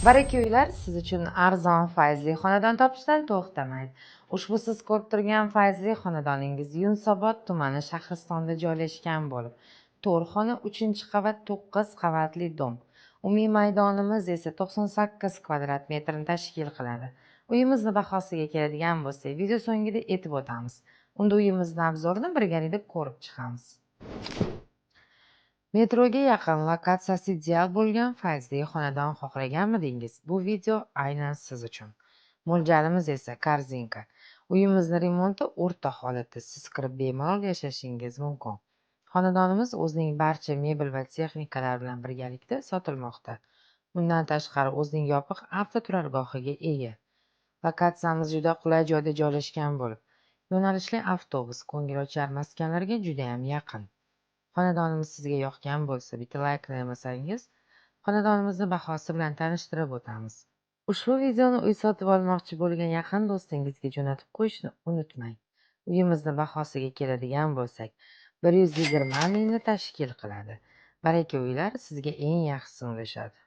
Baraka Uylar siz uchun arzon fayzli xonadon topishdan to'xtamaydi. Ushbu siz ko'rib turgan fayzli xonadoningiz Yunusobod tumani Shahristonda joylashgan bo'lib, 4 xona, 3-qavat, 9 qavatli dom. Umumiy maydonimiz esa 98 kvadrat metrni tashkil qiladi. Uyimizni bahosiga keladigan bo'lsak, video so'ngida aytib o'tamiz. Unda uyimizni обзор ini birgalikda ko'rib chiqamiz. Metroga yaqin, lokatsiyasi ideal bo'lgan fayzli xonadon xohlaganmidingiz? Bu video aynan siz uchun. Mo'ljalimiz esa Korzinka. Uyimizni remonti o'rta holatda, siz kirib bemalol yashashingiz mumkin. Xonadonimiz o'zining barcha mebel va texnikalari bilan birgalikda sotilmoqda. Bundan tashqari o'zining yopiq avtoturargohiga ega. Lokatsiyamiz juda qulay joyda joylashgan bo'lib, yo'nalishli avtobus, ko'ngilochar maskanlarga judayam yaqin. Xonadonimiz sizga yoqgan bo'lsa, bitta laykni ayamasangiz, xonadonimizni bahosi bilan tanishtirib o'tamiz. Ushbu videoni uy sotib olmoqchi bo'lgan yaqin do'stingizga jo'natib qo'yishni unutmang. Uyimizni bahosiga keladigan bo'lsak, 120 mingni tashkil qiladi. Baraka Uylar sizga eng yaxshisini ulashadi.